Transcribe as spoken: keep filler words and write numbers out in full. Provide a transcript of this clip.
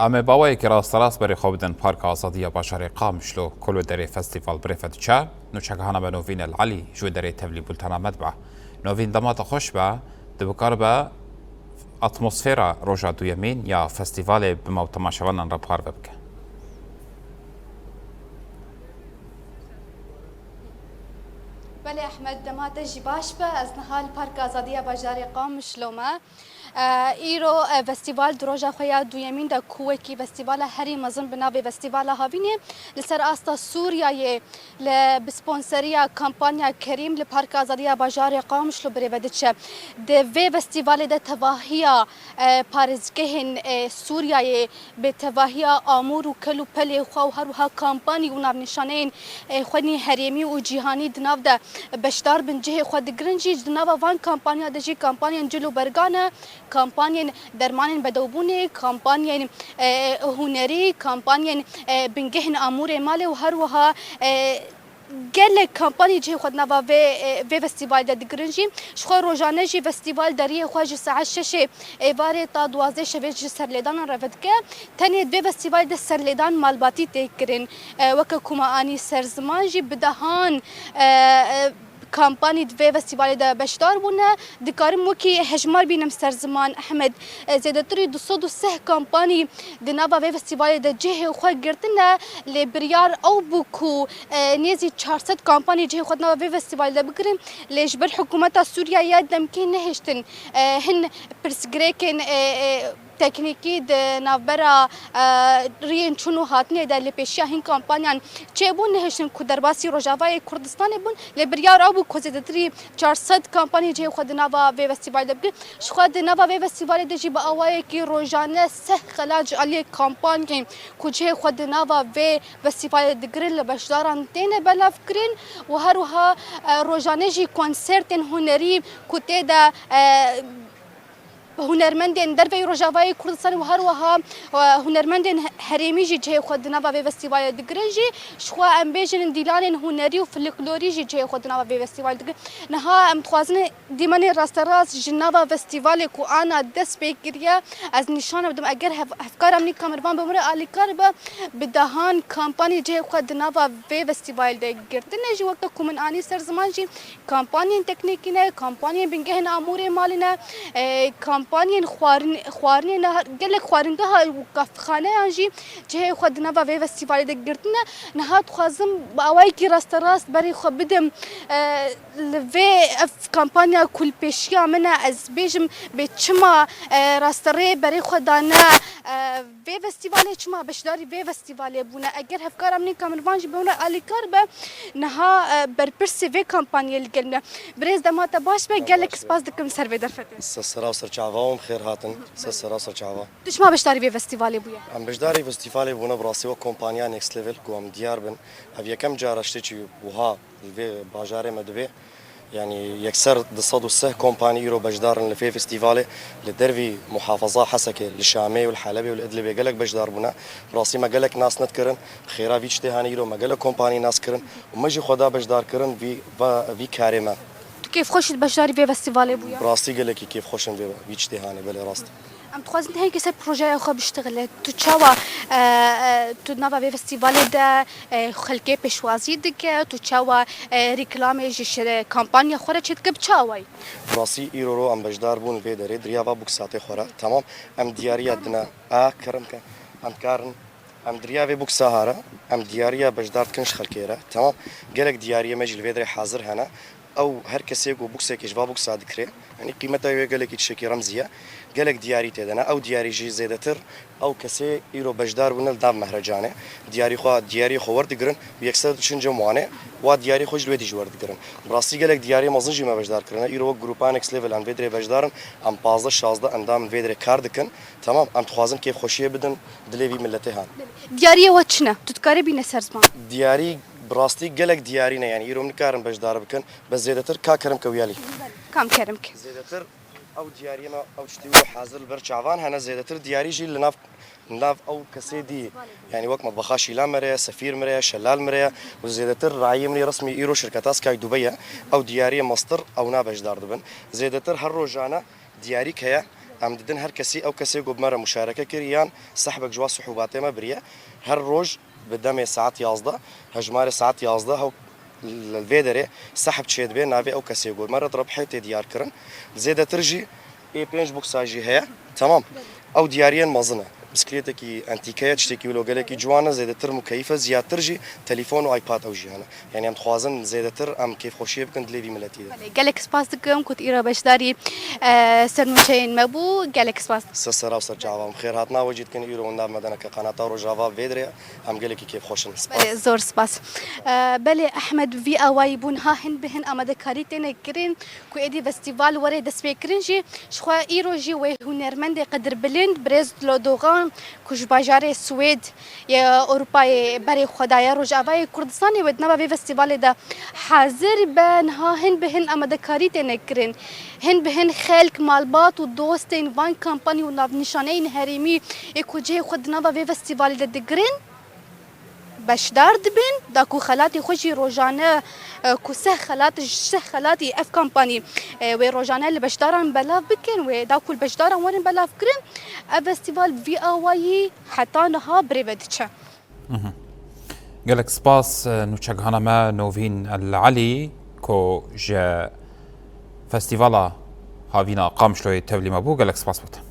Em ê bi awayekî rasterast berê xwe bidin Parka Azadiya bajarê Qamişlo, ku li derê festîval bi rê ve diçe. Nûçegihana me Novîn El Elî ji wê derê tevlî bultena me dibe. Novîn, dema te xweş be, tu bikaribe atmosfera roja duyemîn ya festîvalê bi me û temaşevanan re parve bike. Belê Ehmed, dema te jî baş be, ez niha li Parka Azadiya bajarê Qamişlo me. E, îro, e, festîval di roja xwe ya duyemîn de ku wekî festîvala herî mezin bi navê Festîvala Havînê li ser asta Sûriyeyê li, bi sponseriya kampanya Kerîm li Parka Azadiya bajarê Qamişlo bi rê ve diçe. Di vê festîvalê de tevahiya, e, parêzgehên, e, Sûriyeyê bi tevahiya amûr û kel û pelê xwe û her wiha kampanî û navnîşaneyên, e, xwe nî herêmî û cîhanî di nav de beşdar bin, cihê xwe digirin jî. Di nava van kampanya de jî kampanyên cil û bergan e, kampanyên dermanên bedewbûnê, kampanyên, e, hunerî, kampanyên, e, bingehên amûrê malê û her wiha, e, gelek kampanî cihê xwe di nava vê, e, vê festîvalê de digirin jî. Ji xwe rojane jî festîval deriyê xwe ji saet şeşê êvarê ta duwazdeh şevê ji serlêdanan re vedike. Tenê di vê festîvalê de serlêdan malbatî tê kirin. E, weke ku me anî ser ziman jî bi dehan, e, e, kampanî di vê festîvalê de beşdar bûne. Dikarim wekî hejmar bînim ser ziman, Ehmed. E, zêdetirî du sed û sih kampanî di nava vê festîvalê de cihê xwe girtine, lê biryar ew bû ku, e, nêzî çar sed kampanî cihê xwe di nava vê festîvalê de bigirin, lê ji ber hikûmeta Sûriyeyê ya demkî nehiştin, e, hin pirsgirêkên, e, e, teknîkî di navbera, e, riyên çûn û hatinê de li pêşiya hin kampanyan çêbûn, nehiştin ku derbasî Rojavayê Kurdistanê bûn, lê biryar ew bû ku zêdetirî çar sed kampanî cihê xwe di nava vê festîvalê de bigirin. Ji xwe di nava vê festîvalê de jî bi awayekî rojane seh xelat ji aliyê kampanyên ku cihê xwe di nava vê festîvalê digirin li beşdaran têne belavkirin û her wiha, e, rojane jî konsertên hunerî ku tê de, e, hunermendên derveyî Rojavayê Kurdistanê û her wiha, e, hunermendên herêmî jî cihê xwe di nava vê festîvalê digirin jî, ji xwe em bêjin dîlanên hunerî û folklorî jî cihê xwe di nava vê festîvalê digirin. Niha em dixwazin dîmenên rasterast ji nava festîvalê ku ana dest pê kiriye, ez nîşan bidim. Eger hev-, hevkara min Kamirvan bi min re alîkar be, bi dehan kampanî cihê xwe di nava vê festîvalê de girtine jî, weke ku min anî ser ziman jî, kampanyên teknîkî ne, kampanyên bingehên amûrê malî ne, e, kampanyên xwarin-, xwarinê ne, her, gelek xwaringeha û kafxaneyan jî cihê xwe di nava vê festîvalê de girtine. Niha dixwazim bi awayekî rasterast berê xwe bidim, e, li vê ev kampanya ku li pêşiya min e, ez bêjim bê çima, e, rasterê berê xwe dane, e, vê festîvalê, çima beşdarî vê festîvalê bûne. Eger hevkara min ê Kamirvan jî bi min re alîkar be, niha, e, berpirsê vê kampanyê li gel me. Birêz, dema te baş be, gelek spas dikim ser vê derfetê. Ser sera û ser çava hûn bi xêr hatin. Ser sera û ser çava. Tu çima beşdarî vê festîvalê bûye? Em beşdarî festîvalê bûne, bi rastî wek kompanya Next Level ku em diyar bin. Ev yekem cara tiştekî wiha li vê bajarê me dibe. Yanî yekser du sed û sih kompanî îro beşdar in li vê festîvalê. Li dervî muhafaza Hesekê, li Şamê û li Helebê û li Idlibê gelek beşdar bûne. Bi rastî me gelek nas nedikirin. Bi xêra vî tiştê hanê îro me gelek kompanî nas kirin û me jî xwe da beşdarkirin vî, va-, vî karê me. Tu kêfxweş î beşdarî vê festîvalê bûye? Bi rastî gelekî kêfxweş im vê, vî tiştê hanê, belê rast. Em dixwazin hingê ser projeya xwe biştixile. Tu çawa, e, e, tu nava vê festîvalê de, e, xelkê pêşwazî dike? Tu çawa, e, rîklamê ji şire kampanya xwe re çêdike? Bi çi awayî? Bi rastî îro ro em beşdar bûn vê derê, di riya va buksatê xwe re. Temam, em diyariya dine, a, kerem ke, em karin, em di riya vê buksa hare, em diyariya beşdar dikin ji xelkê re. Temam, gelek diyariyê me jî li vê derê hazir hene. Ew her kesê ku buksekê ji va buksa dikire, yanî qîmeta wê gelekî tiştekî remzî ye. Gelek diyarî tê de ne. Ew diyarî jî zêdetir ew kesê îro beşdar bûne li nav mehrecanê. Diyarî xwe, diyarî xwe werdigirin û yekser diçin cem wane, wa diyarî xwe ji wê dî jî werdigirin. Bi rastî gelek diyarî mezin jî me beşdar kirine. Îro wek grupa Next Level em vê derê beşdar in, em pazdeh şazdeh endam in vê derê kar dikin. Temam, em dixwazin kêfxweşiyê bidin dilê vî miletê han. Diyariyê we çi ne? Tu dikarî bîne ser ziman? Diyarî bi rastî gelek diyarî ne, yanî îro min nikarin beşdar bikin. Bes zêdetir ka kerem ke wiyalî. Kam kerem ke? Zêdetir ew diyariyê me, ew tiştî wî hazir li ber çavan hene, zêdetir diyarî jî li nav, li nav ew kesê dî. Yanî wek metbexa Şîlan me re ye, Sefîr me re ye, Şelal me re ye û zêdetir rayê min ê resmî îro şirketa Sky Dubai ye. Ew diyariyê mestir ewna beşdar dibin. Zêdetir her rojane diyarîk heye. Em didin her kesî, ew kesê ku bi me re muşareke kir yan sehbek ji wa suhûbatê me biriye. Her roj bi demê saet yazdeh, hejmarê saet yazdeh, hew li vê derê sehb çêdibe, navê ew kesê ku me re di rebhê tê diyar kirin. Zêdetir jî ê pênc boksa jî heye. Temam. Ew diyariyên mezin e. Bisikletekî entîke ye, tiştekî wilo gelekî ciwan e, zêdetir mukeyîf e, ziyatir jî telefon û iPad ew jî hene. Yani em dixwazin zêdetir em kêfxweşiyê bikin dilê vî miletî de. Belê, gelek spas dikim ku tu îro beşdarî, e, ser nûçeyên me bû. Gelek spas. Ser sera û ser çava. Em xêr hatina we jî dikin îro hûn nav me dane ke qanata Rojava vê dirê em gelekî kêfxweş in. Spas. Belê, zor spas. E, belê Ehmed, vî awayî bû, niha hin bi hin amadekarî têne kirin ku êdî festîval were destpêkirin jî. Ji xwe îro jî wê hunermendê qedirbilind Birêz Dilo Dogan ku ji bajarê Swêd yê Ewropayê berê xwe daye Rojavayê Kurdistanê, wê di nava vê festîvalê de hazir be. Niha hin bi hin amadekarî têne kirin. Hin bi hin xelk, malbat û dostên van kampanî û navnîşaneyên herêmî ê ku cihê xwe di nava vê festîvalê de digirin, beşdar dibin, da ku xelatê xwe jî rojane, e, ku seh xelat, ji seh xelatî ev kampanî, e, wê rojane li beşdaran belav bikin, wê da ku li beşdaran werin belavkirin, ev festîval bi vî awayî heta niha birêve diçe. Mhm. Gelek spas, e, nûçegihana me Novîn El Elî, ku ji Festîvala Havîna Qamişloyê tevlî me bû. Gelek spas bo te.